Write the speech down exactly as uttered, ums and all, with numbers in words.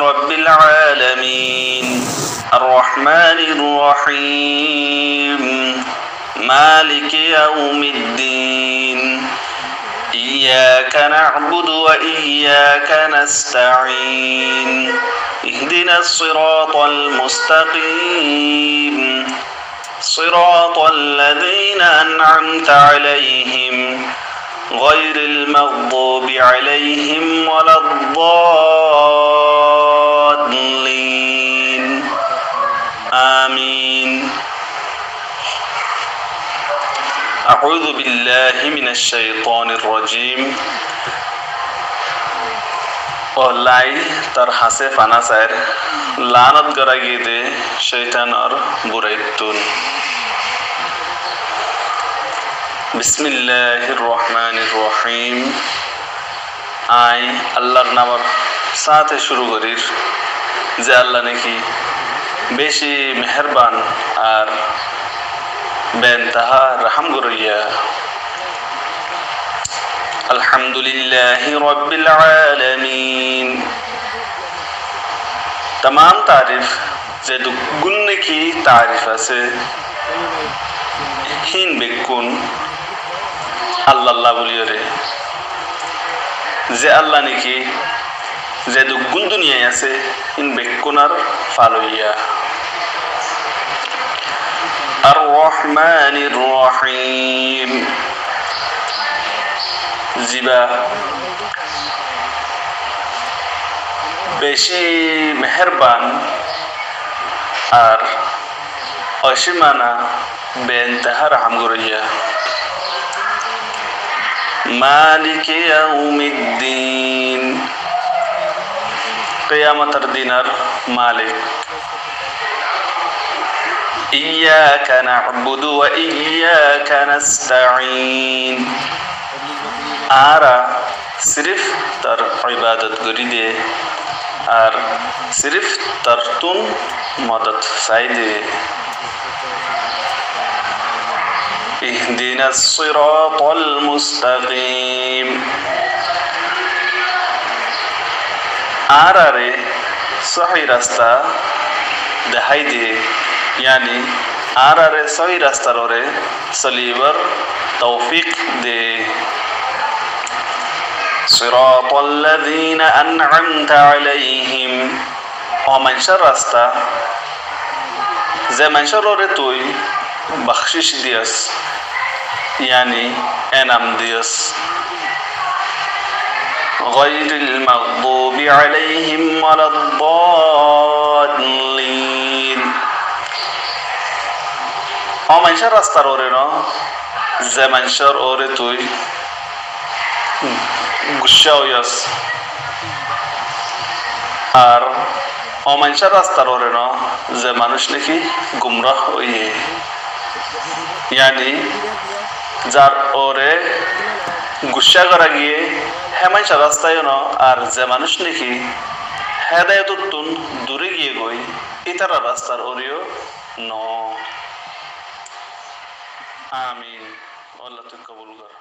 رب العالمين. الرحمن الرحيم. مالك يوم الدين. إياك نعبد وإياك نستعين. اهدنا الصراط المستقيم. صراط الذين أنعمت عليهم غير المغضوب عليهم ولا الضالين. آمين. أعوذ بالله من الشيطان الرجيم. Ó Allah, tar hañsé fana sair, laánot gorá giyé dé cóitanor buraittún. بسم الله الرحمن الرحيم. Añí Allar namor sáñte cúru gorír, ze Allah niki beci meherban ar beintaha rahám goróiya. الحمد لله رب العالمين. Tamám taarif, ze duggún niki taarif asé, híin bekkún Allalla bóliyoré. Ze Allah niki ze duggún duniyai asé, híin bekkúnor faloiya. الرحمن الرحيم. Ziba beci meherban ar ócimana, beintaha rahám goróiya. مالك يوم الدين. Kiyamotor dinor malik. إياك نعبد وإياك نستعين. Añára sirif tor ibadot gorí dé, ar sirif torttún modot saái dé. اهدنا الصراط المستقيم. Añáraré sóhi rasta dehái dé, yáni añáraré sóhi rastar uore solibár toufik de. صراط الذين أنعمت عليهم. Ó maincór rasta, ze maincór uore tui bakcíc diyós, yáni enam diyós. غير المغضوب عليهم ولا الضالين. Ó maincór rastar uore no, ze maincór uore tui guccá óiyos. Ar ó maincór rastar uore no, ze manúic niki gumrah óiye. Yáni zar uore guccá gorá giyé, hé maincór rasta yó no, ar ze manúic niki hédayotottún dure giyé goi, ítarar rastar uore yó no. Amin. Ó Allah, tui kobul gor.